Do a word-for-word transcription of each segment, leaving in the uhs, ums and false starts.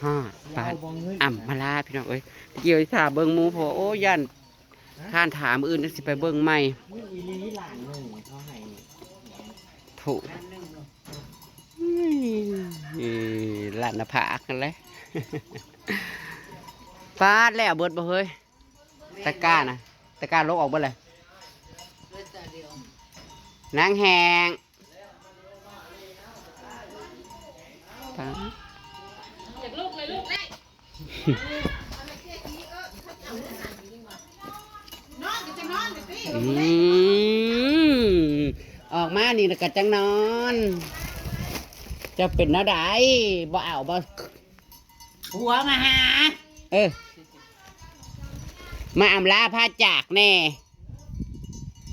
ฮอดบ้านอำมาลาพี่น้องเอ้ย เกี่ยวถ่าเบิ่งหมู่ เพราะว่า โอ้ ย่าน ฮะ ค้านถาม มื้ออื่นจั่งสิไปเบิ่งใหม่ มีอีหลีหลังหนึ่งเขาให้ ถูก อืม เอ้ย ล้านหน้าผากนั่นแหละ ปาดแล้วเบิดบ่เฮ้ย ตะกร้านะ ตะกร้าลกออกเบิดเลย นางแหง ปาด อืม ออกมานี่แล้วก็จังนอน จะเป็นแนวใด บ่เอาบ่ ผัวมาหา เออ มาอำลาพาจากแน่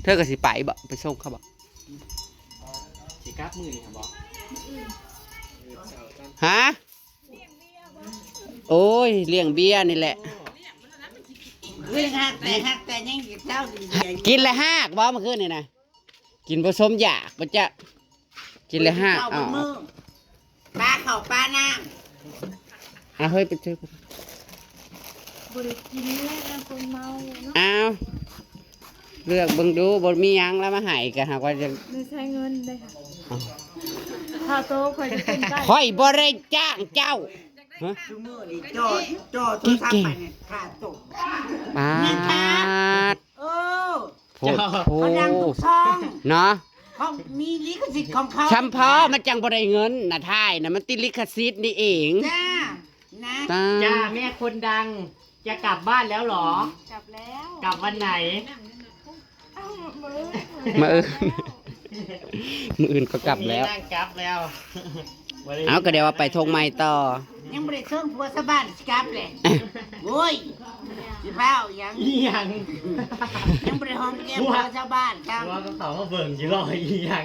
เธอก็สิไปบ่ ไปส่งเขาบ่ สิกลับมื้อนี้ครับบ่ ฮะ โอ้ย เลี้ยงเบียร์นี่แหละ เรื่องหักแต่หักแต่ยังกินเหล้ากินเบียร์อยู่ กินแล้วฮากบ่เมื่อคืนนี่นะ กินผสมยากบ่จ๊ะ กินแล้วฮาก ข้าว อ๋อ บนมือ ปลาข้าวปลาน้ำ อ่ะ เฮ้ย ไปเจอกัน บ่ได้กินแล้วนะ คนเมาเนาะ อ้าว เลือกเบิ่งดู บ่มีหยังแล้วมาให้กัน หากว่าจะ ไม่ใช่เงินเลยค่ะ อ้าว ค่าโต๊ะค่อยจะเป็นได้ ข่อยบ่ได้จ้างเจ้า ฮะ ซุมื้อนี่จ่อ จ่อโทรศัพท์ไปเนี่ย ค่าโต๊ะ ปาด เออ โพดโพ เขาดังทุกช่อง เนาะ เขามีลิขสิทธิ์ของเขา ซ้ำพอมันจั่งบ่ได้เงินนะ ถ่ายนะ มันติดลิขสิทธิ์นี่เอง จ้า นะ ตา จ้า แม่คนดัง จะกลับบ้านแล้วเหรอ กลับแล้ว กลับวันไหน เอ้า มื้อ มื้ออื่น มื้ออื่นก็กลับแล้ว พรุ่งนี้นั่งกลับแล้ว เอาก็เดี๋ยวว่าไปทงใหม่ต่อ ยังบ่ได้เชิงผัวชาวบ้านสิกลับเลย โอ้ย สิพาเอาหยัง อีหยัง ยังบ่ได้หอมแก้มผัวชาวบ้านครับ ผัวก็เขามาเบิ่งสิรออีหยัง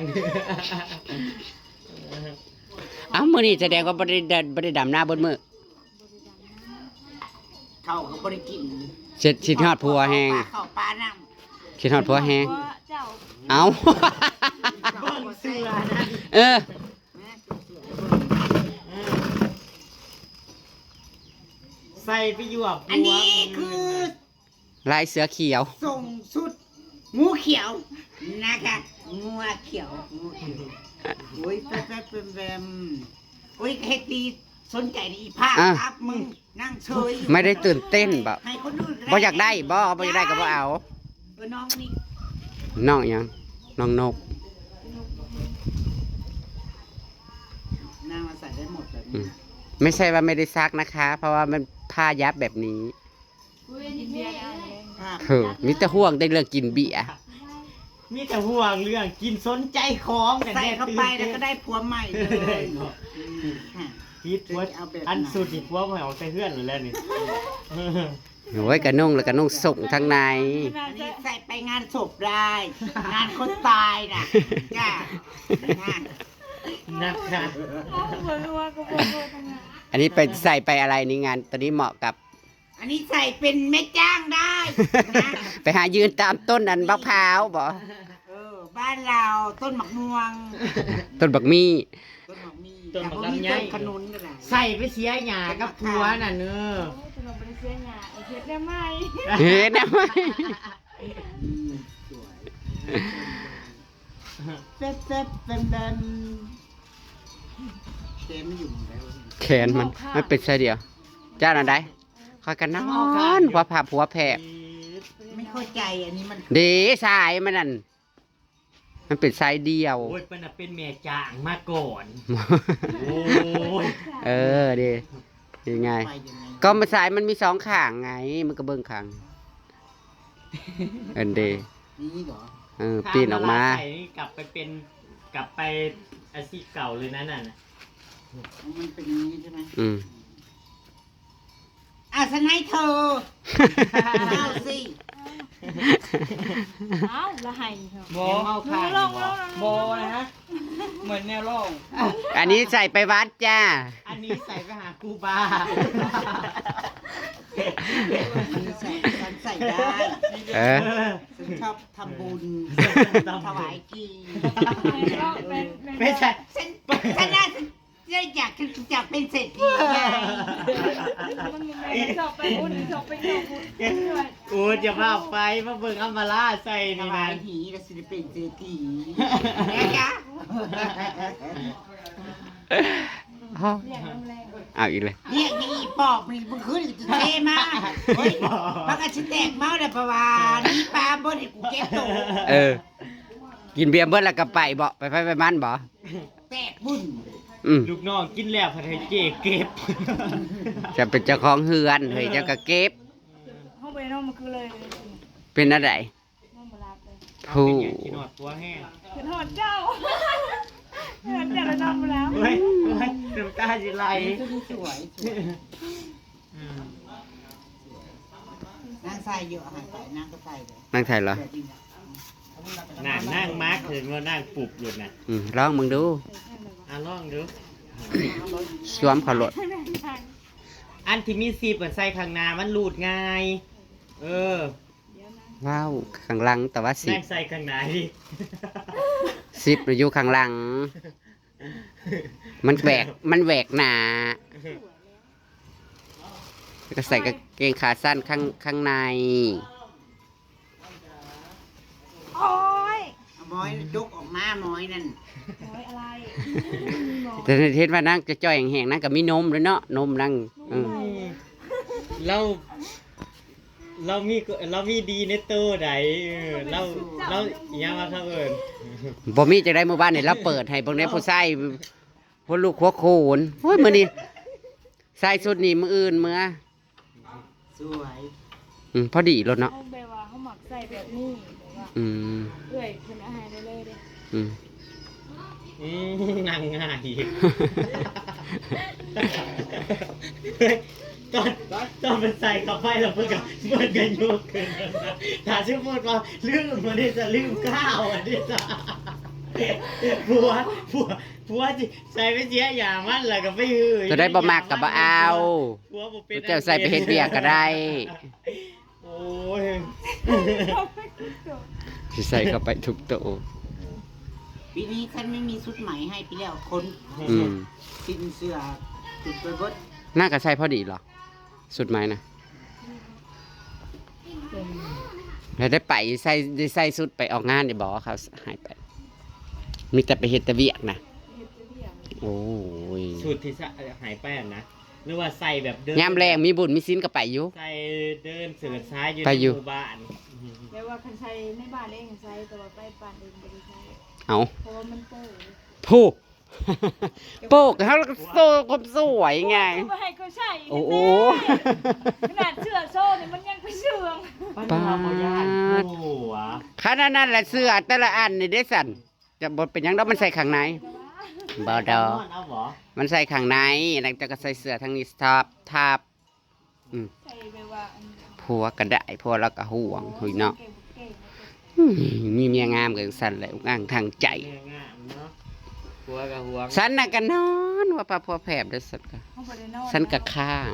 เอ้า มื้อนี้แสดงว่าบ่ได้ดำ บ่ได้ดำนาเบิดมื้อ ข้าวก็บ่ได้กิน คิด คิดฮอดผัวแฮง ปลาข้าวปลาน้ำ คิดฮอดผัวแฮง เจ้า เอ้า เบิ่งเสื้อนะ เออ ใส่ไปอยู่กับผัว อันนี้คือ ลายเสือเขียว ส่งชุด งูเขียว นะคะ งัวเขียว งูเขียว โอ้ย แป๊บๆ แป๊บๆ โอ้ย เฮ็ดดี สนใจในอีภาพ อ่ะ ครับ มึง นั่งเฉยอยู่ ไม่ได้ตื่นเต้นบ่ ให้คนอื่นก็ได้ บ่อยากได้บ่ บ่อยากได้ก็บ่เอา เออ น้องนี่ น้องหยัง น้องนก นางมาใส่ได้หมดแบบนี้ อืม ไม่ใช่ว่าไม่ได้ซักนะคะ เพราะว่ามันผ้ายับแบบนี้ เฮ้ย มีแต่ห่วงแต่เรื่องกินเบียร์ มีแต่ห่วงเรื่องกิน สนใจของกันแน่ ใส่เข้าไปแล้วก็ได้ผัวใหม่เลย อืม ค่ะ ผิดผัว จะเอาแบบไหน อันสุดนี่ผัวข่อยออกแต่เฮือนแล้วนี่ โอ้ย กะนุ่งแล้วกะนุ่งส่งทางใน อันนี้ใส่ไปงานศพได้ งานคนตายน่ะ จ้า นะคะ เอาหัวรัวก็บ่โทษทำไม อันนี้ไปใส่ไปอะไรนี่ งานตัวนี้เหมาะกับ อันนี้ใส่เป็นแม่จ้างได้นะ ไปหายืนตามต้นอันมะพร้าวบ่ เออ บ้านเราต้นหมากม่วง ต้นบักมี่ ต้นหมากมี่ ต้นหมากลำไย แต่บ่มีต้นขนุนก็ได้ ใส่ไปเสียหญ้ากับผัวน่ะเนอะ โอ้ย แต่เราบ่ได้เสียหญ้า เฮ็ดได้ไหม เฮ็ดได้ไหม อืม สวย แป๊บๆ แป๊บๆ แขนมันอยู่หมดแล้ว แขนมัน มันเป็นสายเดี่ยว จ้าอันใด ข้อยก็นอน หัวพาผัวแพบ ไม่เข้าใจอันนี้มัน เด้ สายมันนั่น มันเป็นสายเดี่ยว โอ้ย เปิ้นน่ะเป็นแม่จ้างมาก่อน โอ้ย เออ เด้ ยังไง ไปยังไง ก็มันสายมันมีสองข้างไง มันก็เบิ่งข้าง อันเด้ นี่เหรอ เออ ปีนออกมา ถ้าเวลาใส่นี่กลับไปเป็น กลับไปอาชีพเก่าเลยนะนั่นน่ะ มันเป็นอย่างนี้ใช่ไหม อืม อ่ะ ฉันให้เธอ เอาสิ เอ้า ละไห้เหรอ บ่ แนวเมาคาง ลอง บ่ ลอง ลอง บ่นะฮะ เหมือนแนวร้อง อันนี้ใส่ไปวัดจ้า อันนี้ใส่ไปหาครูบา อันนี้ใส่ ฉันใส่ได้ เออ ฉันชอบทำบุญ ทำบุญ ถวายจีน ไม่ใช่ ฉัน ฉันน่า เจ๊อยากอยากเป็นเศรษฐีไง มันมีไงมันชอบไปบุญชอบไปเที่ยวบุญ โอ้ จะพาไปมาเบิ่งอำมาลาใส่ ถนี่วานะ ยหีแล้วสิได้เป็นเศรษฐีนะจ๊ะ เอาอีกเลย เรียกนี่อีปอบนี่มึงขึ้นอีกเท่มากเฮ้ยมันก็สิแตกเมาเลยเพราะว่านี่ปลาบ่ได้กูเก็บโต เออ กินเบียร์เบิดแล้วก็ไปบ่ ไปไผไปมันบ่ แตกบุญ อืม ลูกน้องกินแล้วผัดให้เจ๊เก็บ จะเป็นเจ้าของเฮือนเฮ้ยเจ้าก็เก็บ ห้องไปนอนมันคือเลย เป็นอะไร นอนมารับเลย ผู้ ขี้นอดตัวแห้ง คือทอดเจ้าทอดเจ้าแล้วนอนมาแล้ว เฮ้ยเฮ้ยน้ำตาสิไหล สวย อืม นางใส่เยอะหายไปนางก็ใส่เลย นั่งไทยเหรอ แบบนี้นะ นั่นนั่งมาร์คเห็นว่านั่งปลุกอยู่น่ะ อืมลองมึงดู อ่ะลองดู สวมเขาโลด อันที่มีซิปมันใส่ข้างหน้ามันรูดง่าย เออ ว้าวข้างหลังแต่ว่าซิ นั่ ป งใส่ข้างหน้าดิ ซิปอยู่ข้างหลัง มันแหวกมันแหวกหนาแล้วก็ใส่กางเกงขาสั้นข้างข้างใน โอ้ย เอาหมอยจุกออกมาหมอยนั่น โอ้ยอะไร แต่เห็นว่านางจะจ่อยแห้งๆนางก็มีนมเลยเนาะนมนางเออ เรา เรามีเรามีดีในตัวใดเออเราเรายังมาทำเอิญ บ่มีจังได๋มื้อวานนี่เราเปิดให้เบิ่งแหน่ผู้ชายหัวลูกหัวโขนโอ้ยมื้อนี้ใส่ชุดนี้มื้ออื่นเมือ สวย อืมพอดีโลดเนาะ ห้องแบบว่าเขาหมักใส่แบบนี้แบบว่า อืม เอื่อยเป็นอาหารได้เลยเด้ อืม อืมนั่งง่ายอีกเฮ้ยตอนตอนมันใส่เข้าไปแล้วเพิ่นก็เพิ่นก็ยกขึ้นถ้าสมมติว่าลืมมันนี่จะลืมข้าวอันนี้จะผัวผัวผัวสิใส่ไปเสียอย่างมันแล้วก็ไปหือ ตัวได้บ่มักก็บ่เอา ผัวบ่เป็น เจ้าใส่ไปเฮ็ดเวียกก็ได้ โอ้ย สิใส่เข้าไปทุกโต ปีนี้ฉันไม่มีชุดใหม่ให้ปีแล้วคน อืม กินเสื้อจุดไปเบิด น่าก็ใส่พอดีเหรอ สุดไหมนะแล้วได้ไปใส่ได้ใส่สุดไปออกงานนี่บอกว่าเขาหายไป มีแต่ไปเฮ็ดแต่เวียกนะ โอ้ย ชุดที่สะหายไปอะนะหรือว่าใส่แบบเดิน ยามแรงมีบุญมีศีลก็ไปอยู่ ใส่เดินเสิร์ชซ้ายอยู่ ไปอยู่ ในหมู่บ้าน แบบว่าคันใส่ในบ้านเองใส่แต่ว่าไปบ้านอื่นบ่ได้ใส่ เอา เพราะว่ามันโป้ ผู้ โป๊กเขาแล้วก็โซ่ความสวยไง ก็บ่ให้เขาใส่ โอ้โห ขนาดเสื้อโซ่เนี่ยมันยังไปเสื่อง ปัญหาบ่ย่านผัว ขนาดนั้นแหละเสื้อแต่ละอันนี่ได้สั่น จะบ่เป็นหยังดอกมันใส่ข้างในบ่ดอก นอนเอาบ่ มันใส่ข้างในแล้วเจ้าก็ใส่เสื้อทางนี้ทับทับอืม ใส่แบบว่าอัน ผัวก็ได้ผัวแล้วก็ห่วงหุยเนาะ เก่งเก่ง อืมมีเมียงามก็สั่นแหละอุกอ่างทางใจ เมียงามเนาะผัวก็ห่วง ฉันน่ะก็นอนว่าปลาผัวแผบเด้อฉันก็ เขาบ่ได้นอน ฉันก็ข้าง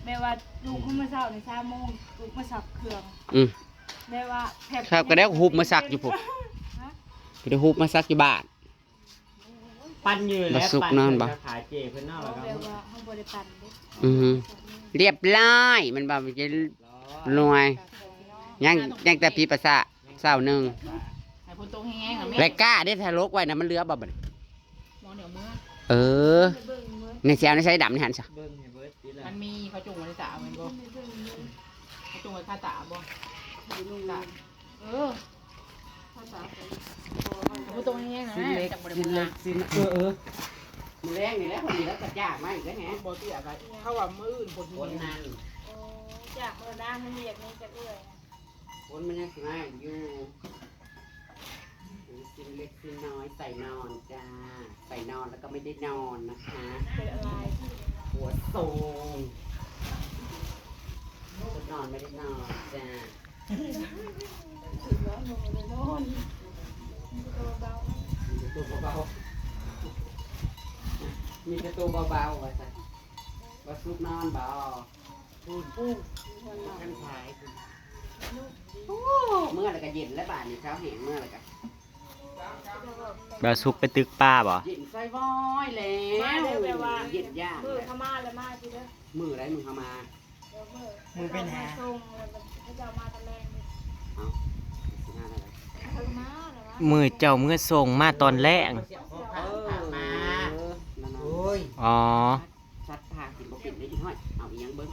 แบบว่าลูกขึ้นมาเช้าในสามโมงลูกมาสับเครื่อง อืม แบบว่าแผบ ครับก็ได้หุบมาสักอยู่พุ้น ฮะ ก็ได้หุบมาสักอยู่บ้าน ปั้นอยู่ บ่ แล้ว สุก ปั้ นอนบ่ ขายเจเพิ่นนอกแล้ว แบบว่าเขาบ่ได้ปั่นเด้ อือฮึเรียบร้อยมันบ่มันจะรวยยังยังแต่ผีประสาทเศร้าหนึ่ง ให้คนตรงแห้งๆนะแม่ และก้าได้ทะลกไว้นะมันเหลือบ่บัดนี้ หมอเหนียวเมือ เออในเสียวในใช้ดำนี่หันซะ เบิ่งให้เบิดทีละ มันมีเขาจุงไว้ในตามันบ่เขาจุงไว้คาตาบ่ตาเออให้คนตรงแห้งๆนะแม่จังบ่ได้ สิ้น เมือ เล็กสิ้นเออเออมือแรงนี่แหละพอดีแล้วกระจ่างมาอีกแล้วแฮะ บ่เตี้ยไปเขาว่ามื้ออื่นคน คนนั้น จากเมื่อน้ำมันเรียกนี่จะเอื้อย คนมันยังสิมาอยู่ซื้อสิ่งเล็กสิ่งน้อยใส่นอนจ้า ใส่นอนแล้วก็ไม่ได้นอนนะคะ เป็นอะไร หัวโซงชุดนอนไม่ได้นอนจ้า นอน มีแต่ตัวเบาๆมีแต่ตัวเบาๆว่าซะว่าซุกนอนเบา พูดพูด กันขายโอ้เมื่อแล้วก็เย็นแล้วบาดนี้เช้าแห้งเมื่อแล้วก็ บ่าวสุกไปตึกปลาบ่ เย็นซอยว้อยแล้ว มาเด้อแบบว่า เย็นยาก มือเขามาแล้วมาทีเด้อ มือไรมือเขามา เดี๋ยวมือ มือเป็นหา ส่งแล้วมันเขาจะเอามาตะแลงเลย เอาสิหน้าอะไร เขามาแล้ววะ มื้อเจ้ามื้อส่งมาตอนแลง เออมานั่นน่ะ โอ้ย อ๋อ ชัดพากินบ่เป็นได้อีกห้อยเอาอีหยังเบิ่ง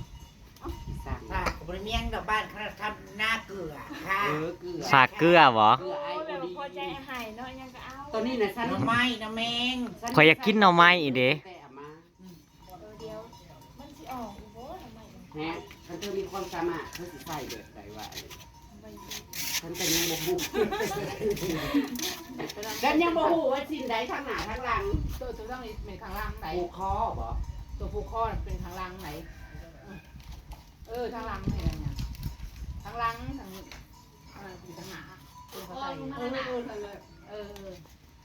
เอาอีสั่ง ค่ะผมเมียงดอกบ้านเขาทำหน้าเกลือค่ะ เออเกลือ ฝากเกลือบ่ เกลือไอ โอ้ย โอ แบบ ดี พอใจหายเนาะยังก็เอา ตอนนี้นะฉัน หน่อไม้หน่อแมง ข่อยอยากกินหน่อไม้อีกเด้ แต่เอามา เออเดี๋ยวมันสิออกอีกบ่ทำไม แฮะคันเธอมีความสามารถเธอสิใส่แบบใดวะ ไป ฉันก็ยังบ่ฮู้ฉันยังบ่ฮู้ว่าชิ้นใดทางหน้าทางหลัง ตัวตัวต้องมีข้างล่างไหน ผูกคอบ่ ตัวผูกคอเป็นข้างล่างไหน เออข้างล่างไหนเนี่ยข้างล่างทางเอออยู่ทางหน้าตัวเขาใส่เออเออเออ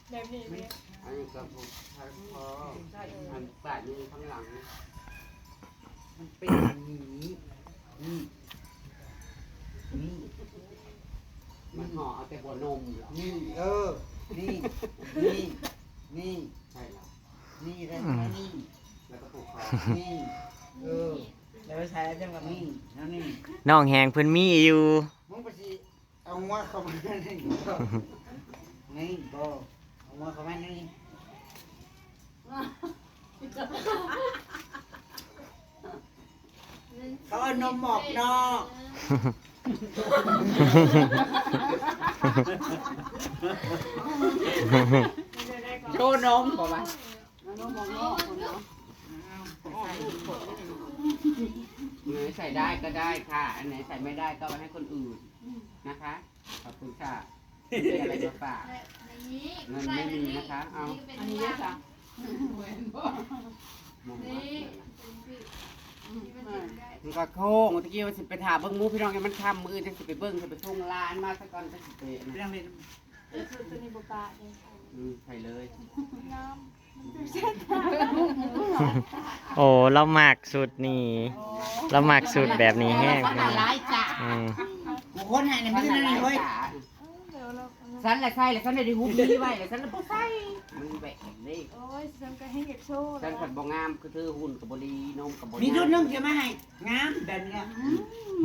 แบบนี้เลย อันนี้ก็ผูกคออันปาดอยู่ข้างหลัง มันเป็นอย่างนี้นี่นี่ มันห่อเอาแต่หัวนมเหรอ นี่เออ นี่นี่นี่ ใช่แล้ว นี่แล้วนี่ แล้วก็ผูกคอ นี่เออแล้วไปใช้จังหวะนี่แล้วนี่ น้องแหงเพิ่นมีอยู่ มึงไปสิเอาหัวเข้ามานี่นี่บ่เอาหัวเข้ามานี่เขาเอานมออกนอก โชว์นมบอกว่า แล้วนมออกนอกคนเนาะ ใส่ อันไหนใส่ได้ก็ได้ค่ะ อันไหนใส่ไม่ได้ก็เอาไว้ให้คนอื่นนะคะ ขอบคุณค่ะมีอะไรมาฝาก ในนี้ เงินไม่มีนะคะ เอา เป็น อันนี้ ว่า ด้วยค่ะ มองมา นี่เป็นสิที่มันเป็นได้ มันก็โค้งตะกี้ว่าสิไปถามเบิ่งหมูพี่น้องยังมันค่ำมื้ออื่นจังสิไปเบิ่งสิไปส่งหลานมาซะก่อนจังสิไปนะ เรื่องเล่น เออคือตัวนี้บ่ปะเนี่ย อืมใส่เลย งาม โอ้เรามักสุดนี่ เรามักสุดแบบนี้แฮง หลายจ้ะ อืม กูคนให้ในมือนั่นเลยเฮ้ย เดี๋ยวเรา ฉันละใส่แล้วฉันได้หุบนี้ไว้แล้วฉันละบ่ใส่มันแบบนี้ โอ้ยฉันก็ให้เก็บโชว์ ฉันผัดบ่งามคือเธอหุ่นกับบ่ดีนมกับบ่ มีชุดหนึงเดี๋ยวมาให้งามแบบเนี้ย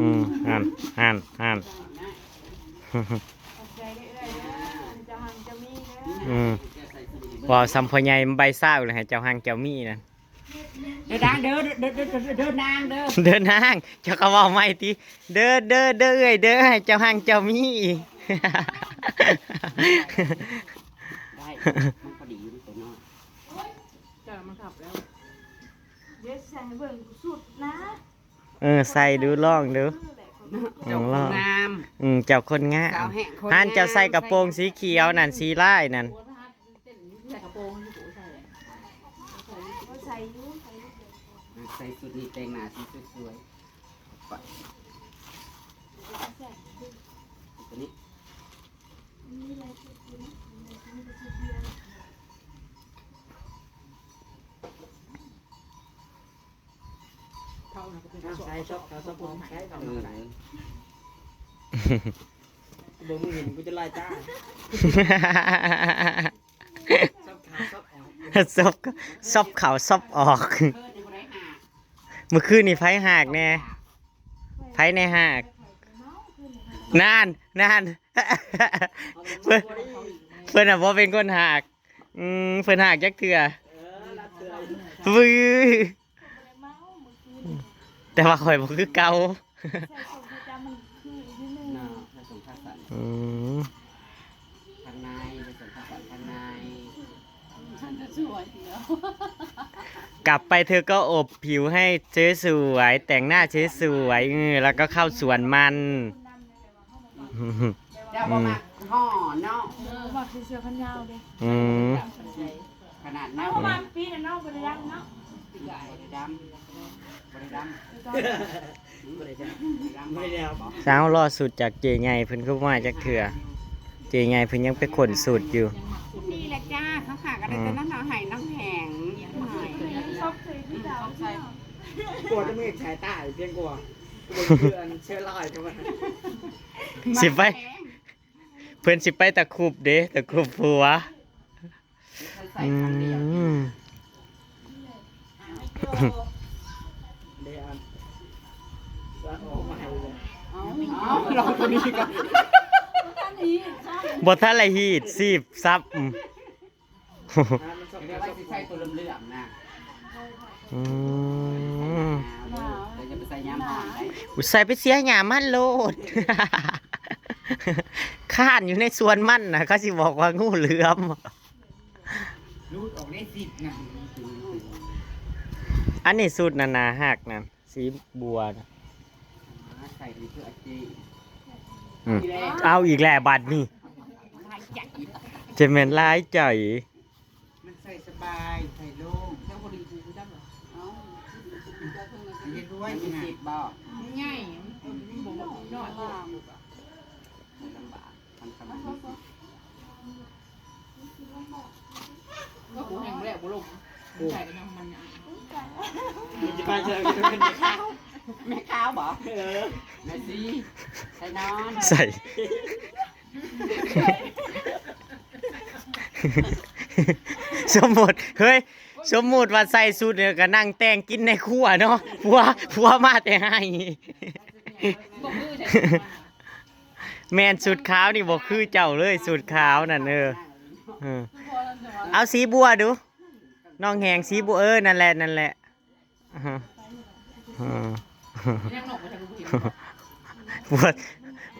อืมหันหันหัน ขอบใจได้เอื้อยเด้อจะหังจะมีเด้อ อืมว่าสำพ่อใหญ่มันใบเศร้าเลยให้เจ้าหังเจ้ามีนะ เดินนางเด้อเดินเดินเดินเดินนางเด้อ เดินห้างเจ้าก็เว่าไม่ติเดินเดินเดินเอ้ยเดินให้เจ้าหังเจ้ามี ได้มันพอดีอยู่ตัวน้อย จะมาขับแล้ว เดี๋ยวใส่เบิ่งสุดนะ เออใส่ดูลองดู เจ้าคนงาม อืมเจ้าคนงาม สาวแห่งคน หันเจ้าใส่กระโปรงสีเขียวนั่นสีลายนั่น ใส่กระโปรงอยู่ใส่ ใส่ยูใส่ยู ใส่สุดนี้แต่งหน้าสีสวยๆก่อนตัวนี้ เขานะก็เป็น เอาใส่ซบเอาซบผมใส่เอา เอ มา อ ใส่เบิ่งมึงเห็นกูจะไล่จ้าซบขาซบออก ซบซบเขาซบออก เพิ่นอยู่บ่ได้หา เมื่อคืนนี่ไผหากแน่ไผแน่หากนานนานเพิ่นเพิ่นอ่ะบ่เป็นคนหากอืมเพิ่นหากจักเทื่อ เออรับเถื่อ วื้อแต่ว่าข่อยบ่คือเก่า ใส่ส่งประจำมันคืออีกนิดนึง น่ะผสมคัดสรร อืม ทางในผสมคัดสรรทางใน ฉันจะสวยเดียว กลับไปเธอก็อบผิวให้สวยๆแต่งหน้าสวยๆเออแล้วก็เข้าสวนมัน เจ้าบ่มักห่อเนาะ เออมาคือเสื้อขันยาวเด้ อืม ขนาด น้อ เนาะ งประมาณปีนะน้องบริยังเนาะ บ่ได้ดำบ่ได้ดำ ไม่ได้ไม่ได้เอา สาวรอสูตรจากเจใหญ่เพิ่นคือว่าจักเทื่อเจใหญ่เพิ่นยังไปขนสูตรอยู่ นี่แหละจ้าเขาขากอะไรแต่นั่นเอาให้น้องแหง ชอบใส่ที่ดาวที่ กลัวจะไม่ใช้ตายเพียงกลัวกลัวเพื่อนเชื่อลอยเข้ามา สิไป เพิ่นสิไปตะครุบเด้ ตะครุบผัว ใส่ครั้งเดียว อืม เอาเอาลองตัวนี้ก่อน บ่ทันละฮีด ซีบซับ อืม เรียกว่าสิใส่ตัวเหลืองๆนะ อืม เดี๋ยวจะไปใส่ยามอ่อนได้ อุย ใส่ไปเสียหญ้ามันโลด ค้านอยู่ในสวนมันน่ะ เขาสิบอกว่างูเหลือม รูดออกได้สิบนะ อันนี้สูตรนานาฮักนะ สีบัวนะ ใส่เป็นเสื้ออาจี อืม เอาอีกแล้วบัดนี้ จะแม่นหลายใจ มันใส่สบาย ใส่โล่ง เจ้าบริบูรณ์จังเหรอ เอ้า มันจะด้วย มันมี นะ สิบบอก มันใหญ่ มันบอกว่าน้อย ใส่ลำบาก มันทำให้มีสิบ ก็กูแห้งแล้วบ่ลง ใส่กันยังมันเนี่ย มันจะไปเจอกันเป็นเด็ก แม่ค้าบอก เออ แม่ซี ใส่นอน ใส่ สมมุติ เฮ้ย สมมุติว่าใส่สูตรเนี่ยก็นั่งแต่งกินในครัวเนาะ ผัว ผัวมาแต่ไห้ บ่คือใช่ไหม แม่นสูตรขาวนี่บ่คือเจ้าเลย สูตรขาวนั่น เออ เออ เอาสีบัวดู น้องแหงสีบัว เออ นั่นแหละ นั่นแหละ อ่าฮะ อ่า ยังหนกบ่ทันรู้เห็น ผัว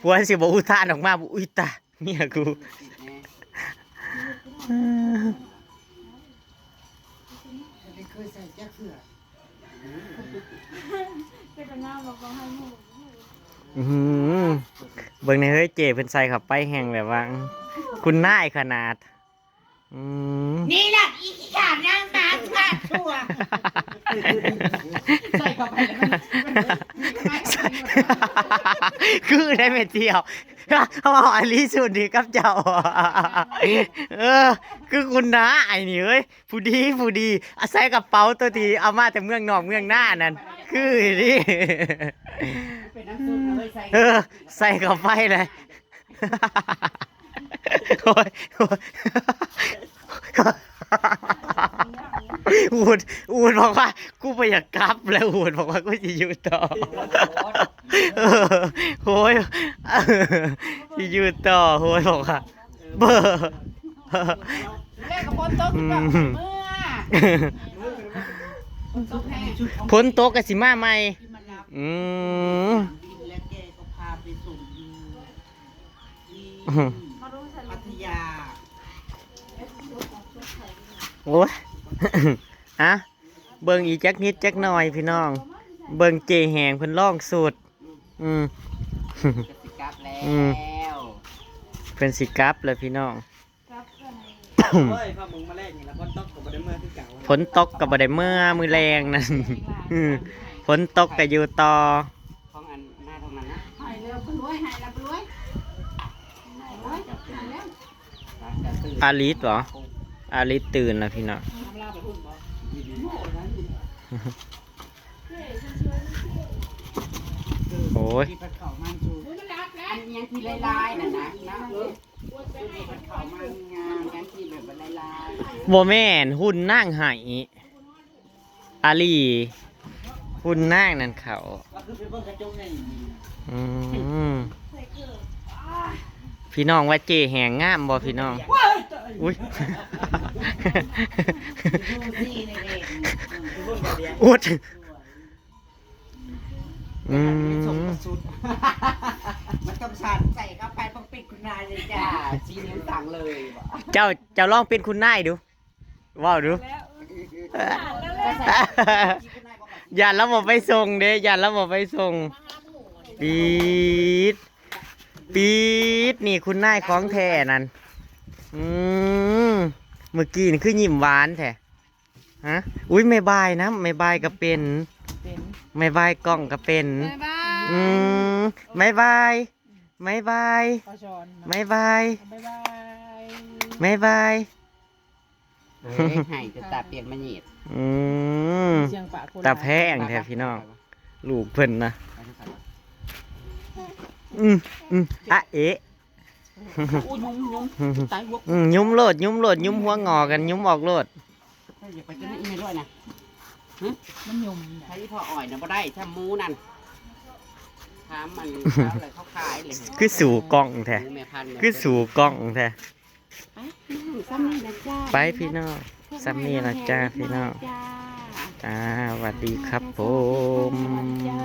ผัวสิบ่อุทานออกมาบ่ อุ๊ยตาย เมียกู ไม่เคยใส่จักเทื่อ เป็นงามบอกว่าให้หมู่ อื้อหือ เบิ่งในเฮ้ย เจ้เพิ่นใส่เข้าไปแฮงแบบว่า คุณนายขนาด อืม นี่แหละอีขี้ขาดนางหมาขาดชั่ว ใส่เข้าไปแล้วมัน คือได้แม่เที่ยว เขาเอาอันนี้สุดดีกับเจ้า เออ คือคุณน้าไอ้นี่เอ้ย ผู้ดี ผู้ดี อาศัยกระเป๋าตัวที่เอามาแต่เมืองนอกเมืองนานั่น คือนี่ เป็นน้ำซุปนะเว้ย ใส่ เออ ใส่เข้าไปเลย โอ้ย โอ้ย อูด อูดบอกว่า กูบ่อยากกลับแล้ว อูดบอกว่า กูจะอยู่ต่อ เออ โอ้ย จะอยู่ต่อ โอ้ย บอกว่า เบอร์ แรกก็ฝนตก อืม เมื่อ ฝนตกแห้ง ฝนตกก็สิมาใหม่ อืม บินและแกก็พาไปส่งอยู่ที่ อืม พัทยา โอ้ย อ่ะ เบิ่งอีกจักนิดจักหน่อยพี่น้อง เบิ่งเจแหงเพิ่นลองสูตร อืม สิกลับแล้ว อืม เพิ่นสิกลับแล้วพี่น้อง เฮ้ย พามึงมาแลกนี่ละ ฝนตกก็บ่ได้เมือคือเก่า ฝนตกก็บ่ได้เมือมื้อแลงนั่น อืม ฝนตกก็อยู่ต่อ ของอันหน้าตรงนั้นนะ หายแล้วบ่รวย หายแล้วบ่รวย หายแล้ว หายแล้ว อาลิสเหรอ อาลิสตื่นแล้วพี่น้อง โอ้ย ที่เพิ่นเข้ามาสู่ อันยังที่ลายๆนั่นนะ นะ เออ ที่เพิ่นเข้ามามีงานยังที่แบบลายๆ บ่แม่น หุ่นนางไห้ อาลี หุ่นนางนั่นเขา ก็คือไปเบิ่งกระจกใน อืม พี่น้องว่าเจแหงงามบ่พี่น้อง อุ้ย ดูสิในเด็ก ไปเบิ่งกระเดียง อุด อืม มันต้องสั่นใส่เข้าไป ต้องเป็นคุณนายเลยจ้า ชี้นิ้วสั่งเลย เจ้า เจ้าลองเป็นคุณนายดู เว้าดู แล้ว ย่านลาวบ่ไปส่งเด้ ย่านลาวบ่ไปส่ง ปี๊ด ปี๊ด นี่คุณนายของแท้นั่น อืม เมื่อกี้นี่คือยิ้มหวานแท้ ฮะ อุ๊ย แม่บายนะ แม่บายก็เป็น เป็น แม่บายกล้องก็เป็น บ๊ายบาย อืม แม่บาย แม่บาย ปอชอน แม่บาย บ๊ายบาย แม่บาย เฮ้ย ให้จนตาเปียกมาหยีด อืม เสียงปะคน ตาแพงแท้พี่น้อง ลูกเพิ่นนะ อืม อืม อะเอะ อู้ยุ้มยุ้มตายหัว อืม ยุ้มโลด ยุ้มโลด ยุ้มหัวงอกัน ยุ้มออกโลด อย่าไปกินอีเมลด้วยนะ มันหยุ่ม ใช้พ่ออ่อยนะบ่ได้ถ้าหมูนั่นถามมันเขาอะไรเขาขายเลย คือสู่กล้องแท้ หมูแม่พันธุ์เนี่ย คือสู่กล้องแท้ อืมซ้ำนี่นะจ้า ไปพี่น้อง ซ้ำนี่ละจ้าพี่น้อง จ้า จ้าสวัสดีครับผม จ้า